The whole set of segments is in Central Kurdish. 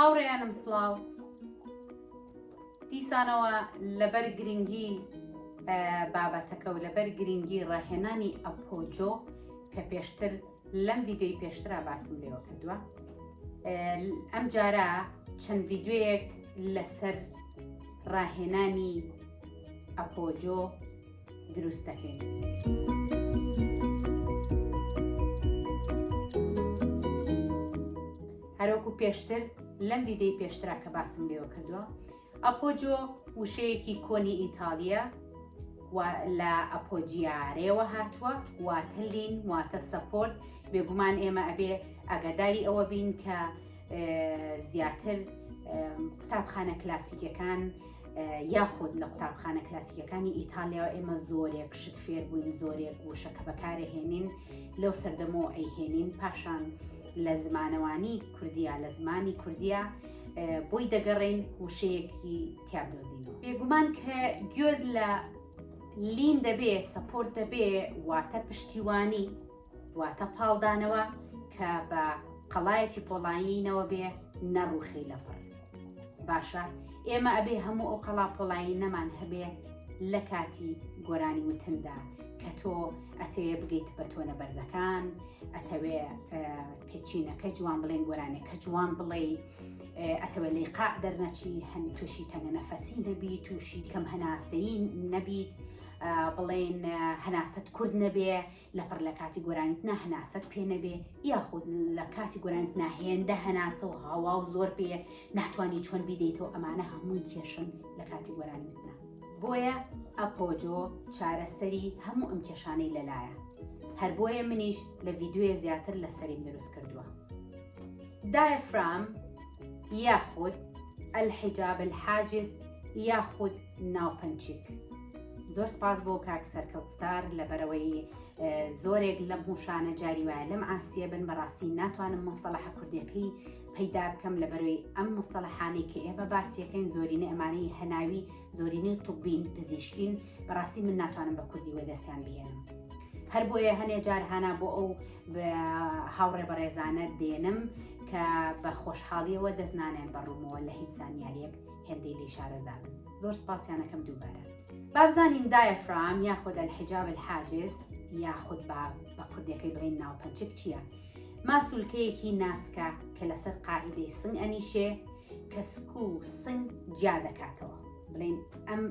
هاوڕێیانم سڵاو دیسانەوە لەبەر گرنگی بابەتەکە و لەبەر گرنگی ڕاهێنانی appoggio کە پێشتر لەم ڤیددیوی پێشترا باسم لێوە کردووە ئەم جارە چەند ڤیددیویەک لەسەر ڕاهێنانی appoggio دروست دەکەین. هەروەکو پێشتر لەم ڤیدیۆی پێشترا کە باسم لێوە کردووە appoggio وشەیەکی کۆنی ئیتالیە و لە appoggiare ەوە هاتووە واتە lean واتە support بێگومان ئێمە ئەبێ ئاگاداری ئەوە بین کە زیاتر قوتابخانە کلاسیکەکان یاخود لە قوتابخانە کلاسیکەکانی ئیتالیاوە ئێمە زۆرێک شت فێر بووین زۆرێک وشە کە بەکارەهێنین لەو سەردەمەوە ئەیهێنین پاشان لە زمانەوانی کوردیا لە زمانی کوردیا بۆی دەگەڕین وشەیەکی تیابدۆزینەوە بێگومان کە گوێت لە lean دەبێ support دەبێ واتە پشتیوانی واتە پاڵدانەوە کە بە قەڵایەکی پۆڵایینەوە بێ نەڕوخی لەپڕ باشە ئێمە ئەبێ هەموو ئەو قەڵا پۆڵایینەمان هەبێ لە کاتی گۆرانی وتندا کە تۆ ئەتەوێ بگەیت بە تۆنە بەرزەکان ئەتەوێ پێچینەکە جوان بڵێن گۆرانەکە جوان بڵێ ئەتەوێ لەیقاع دەرنەچی هەن تووشی تەنگە نەفەسی نەبی تووشی کەم هەناسەیی نەبیت بڵێن هەناسەت کورد نەبێ لەپڕ لە کاتی گۆرانیتنا هەناسەت پێ نەبێ یاخود لە کاتی گۆرانیتنا هێندە هەناسە و هەوا و زۆر پێ ناتوانانی چۆن بیدەیتەوە ئەمانە هەمووی کێشن لە کاتی گۆرانیتنا بۆیە appoggio چارەسەری هەموو ئەم کێشانەی لەلایە هەر بۆیە منیش لە ڤیدیۆیە زیاتر لەسەریم دروست کردووە diaphragm یاخود الحجاب الحاجز یاخود ناوپەنچک زۆر سپاس بۆ کاک سەرکەوت ستار لەبەرەوەی زۆرێک لەم هوشانە جاری وایە لەم ئاسیە بن بەڕاستی ناتوانم مستەڵەحە کوردیەکەی پەیدا بکەم لەبەرەوەی ئەم مستەڵەحانەی کە ئێمە باسیەکەین زۆرینە ئەمانەی هەناوی زۆرینەی طبین پزیشکین بەڕاستی من ناتوانم بە کوردی وەدەستیان بهێنم هەر بۆیە هەنێ جار هانا بۆ ئەو هاوڕێ بەڕێزانە دێنم کە بە خۆشحاڵیەوە دەست نانێن بە ڕوومەوە لە هیچ زانیاریەک هێندەی لێی شارەزابن زۆر سپاسیانەکەم دووبارە بابزانین diaphragm یاخود الحجاب الحاجز یاخود با بە کوردەکەی بڵێن ناوپەنچک چییە؟ ماسولکەیەکی ناسکە کە لەسەر قاعیدەی سنگ ئەنیشێ کە سک و سنگ جیا دەکاتەوە بڵێن ئەم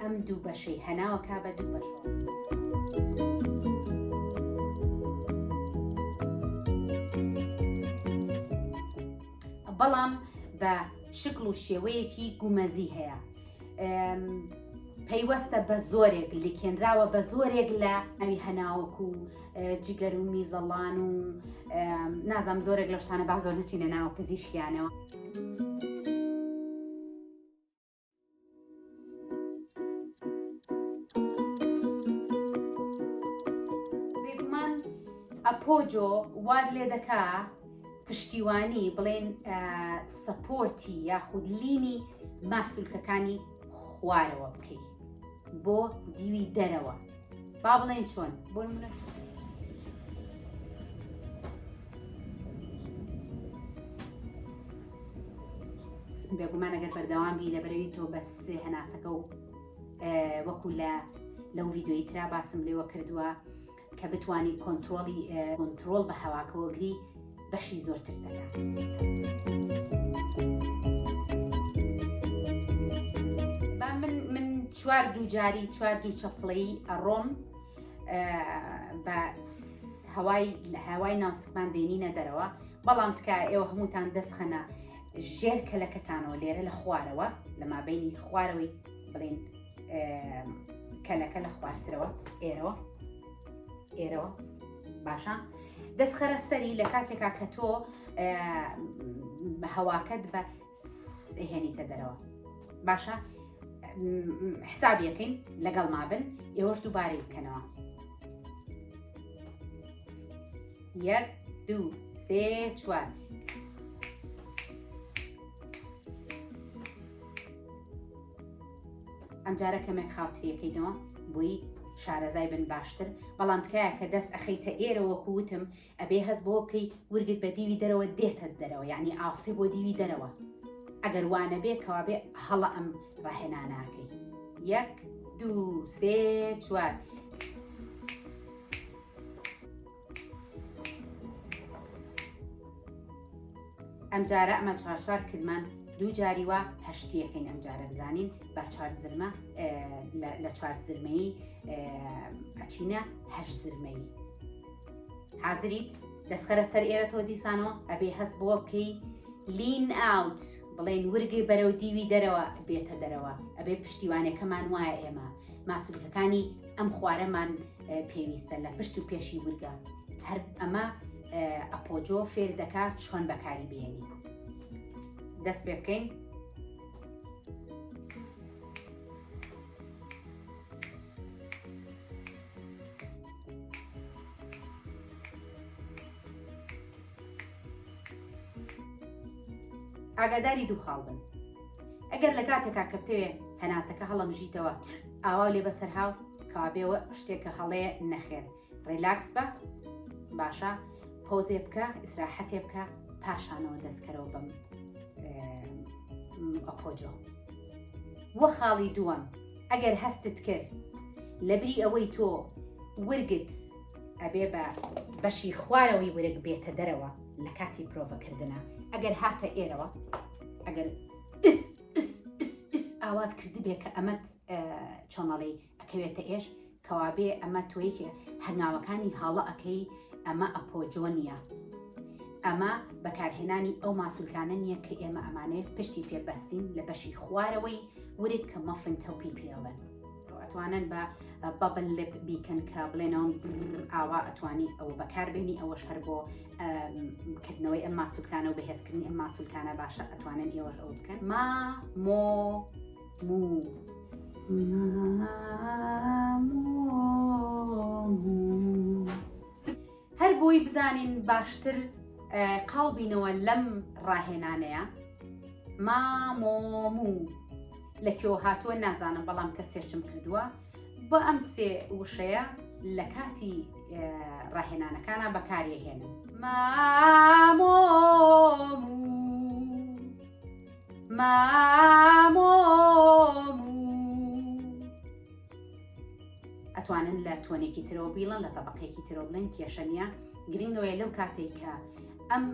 ئەم دوو بەشەی هەناوەکە بە دوو بەشەوە. بەڵام بە شکڵ و شێوەیەکی گومەزی هەیە پەیوەستە بە زۆرێک لکێنراوە بە زۆرێک لە ئەوی هەناوەک و جگەر و میزەڵان و نازام زۆرێک لە شتانە با زۆر نەچینە ناو پزیشکیانەوە. بێگومان appoggio وات لێ دەکا پشتیوانی بڵێن support ی یاخود lean ی ماسولکەکانی خوارەوە بکەی بۆ دیوی دەرەوە با بڵێن چۆن بۆ بێگومان ئەگەر بەردەوام بی لە بەرەوی تۆ بەس هەناسەکە و وەکو لە لەو ڤیددیوی ترا باسم لێوە کردووە کە بتانی کۆنتترۆلی کۆنتترۆل بە هەواکەوە گری بەشی زۆرتر دەکات. با من من چوار دوو جاری چوار دوو چەپڵەی ئەڕۆم بە هەوای لە هەوای ناوسکمان دێنینە دەرەوە بەڵام تکایە ئێوە هەمووتان دەست خەنە ژێر کەلەکەتانەوە لێرە لە خوارەوە لە مابینی خوارەوەی بڵین کەلەکە لە خوارترەوە ئێرەوە ئێرەوە باشە دەست خەرە سەری لە کاتێکا کە تۆ هەواکەت بە هێنیتە دەرەوە باشە حسابیەکەین لەگەڵ مابن ئێوەش دووبارەی بکەنەوە یەک دوو سێ چوار ئەمجارە کەمێک خاوتریەکەینەوە بۆی شارەزای بن باشتر، بەڵام تکایە کە دەست ئەخەیتە ئێرە وەکو وتم ئەبێ هەست بەوە بکەی ورگت بە دیوی دەرەوە دێتە دەرەوە یعنی ئاوسێ بۆ دیوی دەرەوە ئەگەر وانەبێ کەوابێ هەڵە ئەم ڕاهێناناکەی یەک دوو سێ چوار ئەمجارە ئەمە چوار چوار کردمان دوو جاری وا هەشتیەکەین ئەمجارە بزانین با چوار زرمە لە چوار زرمەی ئەچینە هەش زرمەی حازریت دەستخەرە سەر ئێرە تۆ دیسانەوە ئەبێ هەست بۆ بکەی lean out بڵێن ورگێ بەرەو دیوی دەرەوە بێتە دەرەوە ئەبێ پشتیوانەکەمان وایە ئێمە ماسولکەکانی ئەم خوارەمان پێویستە لە پشت و پێشی ورگە هەر ئەمە appoggio فێر دەکات چۆن بەکاری بێنی دەست پێ بکەین ئاگاداری دوو خاڵ بن ئەگەر لە کاتێکا کە بتەوێ هەناسەکە هەڵەمژیتەوە ئاوا لێ بەسەر هاو کابێەوە شتێکە هەڵەیە نەخێر relax بە باشە pause ێ بکە ئیسراحەتێ بکە پاشانەوە دەستکەرەوە بەم appoggio وە خاڵی دووەم ئەگەر هەستت کرد لەبری ئەوەی تۆ ورگت ئەبێ بە بەشی خوارەوەی ورگ بێتە دەرەوە لە کاتی پرۆڤەکردە ئەگەر هاتە ئێرەوە ئەگەر ئس ئس ئس ئس ئاوات کردبێ کە ئەمەت چۆنەڵی ئەکەوێتە ئێش کەوابێ ئەمە تۆیەکێ هەنگاوەکانی هاڵە ئەکەی ئەمە appoggio نییە ئەمە بەکارهێنانی ئەو ماسولکانە نییە کە ئێمە ئەمانەیە پشتی پێ بەستین لە بەشی خوارەوەی ورگ کە muffin top ی پێڵێن ئەتوانن بە bubble lip بیکەن کە بڵێنەوە ئاوا ئەتوانی ئەوە بەکاربێنی ئەوەش هەر بۆ کردنەوەی ئەم ماسولکانە و بەهێزکردنی ئەم ماسولکانە باشە ئەتوانن ئێوەش ئەو بکەن ما مۆ مو هەر بۆی بزانین باشتر قاڵبینەوە لەم ڕاهێنانەیە مامۆمو لە کوێوە هاتووە نازانم بەڵام کە search م کردووە بۆ ئەم سێ وشەیە لە کاتی ڕاهێنانەکانە بەکارێهێنن مامۆمو مامۆمو ئەتوانن لە tone ێکی ترەوە بیڵن لە تەبقێکی ترەوە بڵێن کێشە نییە گرنگەوەیە لەو کاتێک کە ئەم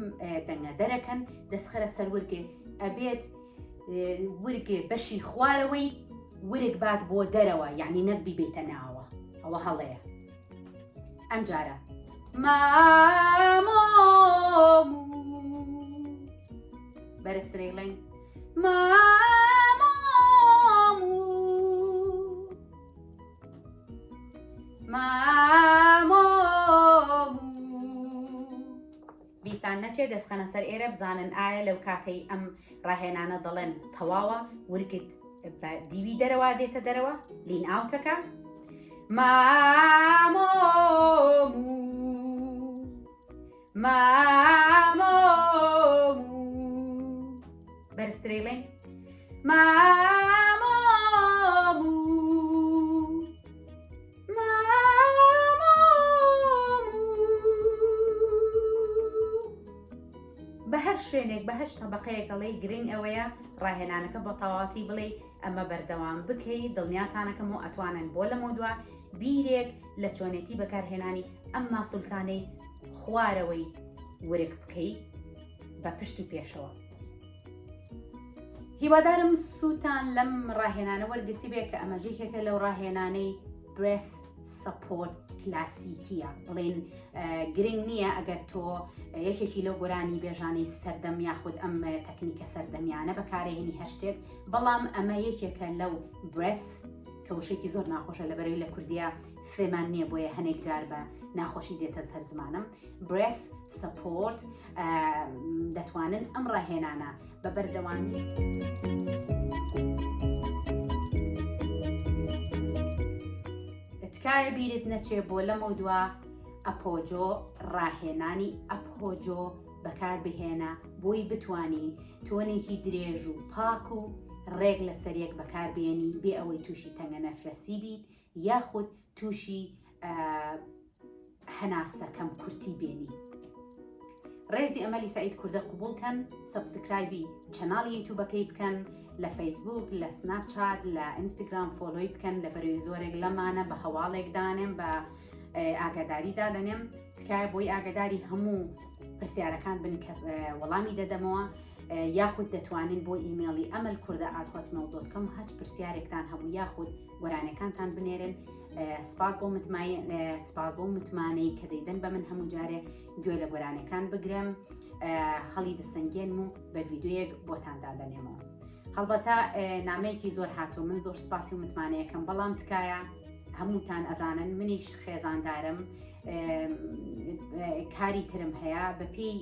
دەنگە دەرەکەن دەستخەرە سەر ورگێ ئەبێت ورگێ بەشی خوارەوەی ورگ بات بۆ دەرەوە یعنی نەک بیبیتە ناوە ئەوە هەڵەیە ئەمجارە مامۆمو بەرزترەیڵێن مامۆمو مامۆمو بیرتان نەچێ دەستخەنە سەر ئێرە بزانن ئایا لەو کاتەی ئەم ڕاهێنانە دەڵێن تەواوە ورگت بە دیوی دەرەوە دێتە دەرەوە lean out ەکە مامۆمو مامۆمو بەرزترەیڵێن مامۆمو بە هەر شوێنێک بە هەش تەبقەیەک ئەڵێی گرنگ ئەوەیە ڕاهێنانەکە بە تەواتی بڵێ ئەمە بەردەوام بکەی دڵنیاتانەکەم و ئەتوانن بۆ لەمە دوا بیرێک لە چۆنێتی بەکارهێنانی ئەم ماسولکانەی خوارەوەی ورگ بکەی بە پشت و پێشەوە. هیوادارم سوودتان لەم ڕاهێنانە وەرگرتبێ کە ئەمە یەکێکە لەو ڕاهێنانەی breath support کلاسیکیە بڵێن گرنگ نییە ئەگەر تۆ یەکێکی لەو گۆرانی بێژانەی سەردەم یاخود ئەم تەکنیکە سەردەمیانە بەکارێنی هەر شتێک بەڵام ئەمە یەکێکە لەو breath کە وشێکی زۆر ناخۆشە لەبەرەوەی لە کوردیا فێمان نییە بۆیە هەنێک جار بە ناخۆشی دێتە سەر زمانم breath support دەتوانن ئەم ڕاهێنانە بە بەردەوامی تکایە بیرت نەچێ بۆ لەمە دوا appoggio ڕاهێنانی appoggio بەکار بهێنە بۆی بتانی tone ێکی درێژ و پاک و ڕێک لەسەر یەک بەکاربێنی بێ ئەوەی تووشی تەنگە نەفەسی بیت یاخود. تووشی هەناسە کەم کورتی بێنی. ڕێزی ئەمەلی سەعید کوردە قبوڵ کەن subscribe ی channel ی یوتوبەکەی بکەن لە فەیسبوک لە سناپ چات لە ئینستاگرام follow ی بکەن لە بەرەوی زۆرێک لەمانە بە هەواڵێک دانێم بە ئاگاداری دادەنێم تکایە بۆی ئاگاداری هەموو پرسیارەکان بن کە وەڵامی دەدەمەوە یاخود دەتوانن بۆ ئیمێڵی ئەمەل کوردە at Hotmail dot com هەچ پرسیارێکتان هەبوو یاخود گۆرانەکانتان بنێرن سپاس بۆ سپاس بۆ متمانەی کە دەیدەن بە من هەموو جارێ گوێ لە گۆرانەکان بگرم هەڵی دەسەنگێنم و بە ڤیددیویەک بۆتان دادەنێمەوە هەڵبەتە نامەیەکی زۆر هاتوو من زۆر سپاسی و متمانەیەکەم بەڵام تکایە هەمووتان ئەزانن منیش خێزاندارم کاری ترم هەیە بەپێی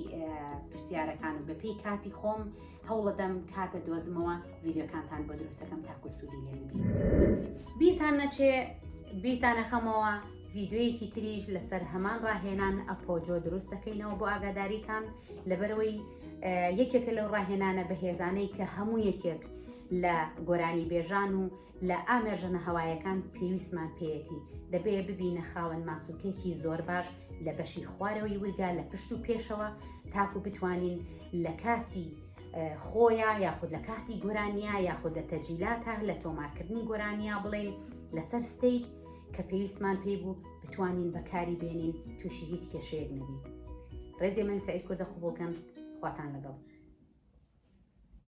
پرسیارەکان و بەپێی کاتی خۆم هەوڵەدەم کاتە دۆزمەوە ڤیددیوکانتان بۆ دروستەکەم تاکو سوودی لێ ببین بیرتان نەچێ بیرتان ئەخەمەوە ڤیددیویەکی تریش لەسەر هەمان ڕاهێنان appoggio دروست دەکەینەوە بۆ ئاگاداریتان لەبەرەوەی یەکێکە لەو ڕاهێنانە بەهێزانەی کە هەموو یەکێک لە گۆرانی بێژان و لە ئامێرژەنە هەوایەکان پێویستمان پێیەتی، دەبێ ببینە خاوەن ماسولکەیەکی زۆر باش لە بەشی خوارەوەی ورگا لە پشت و پێشەوە تاکو بتوانین لە کاتی خۆیا یاخود لە کاتی گۆرانیا یاخود لە تەجیلاتا لە تۆمارکردنی گۆرانیا بڵێن لەسەر stage کە پێویستمان پێی بوو بتوانین بەکاری بێنین تووشی هیچ کێشەیەک نەبین. ڕێزی من سعید کوردە قبوڵکەن خواتان لەگەڵ.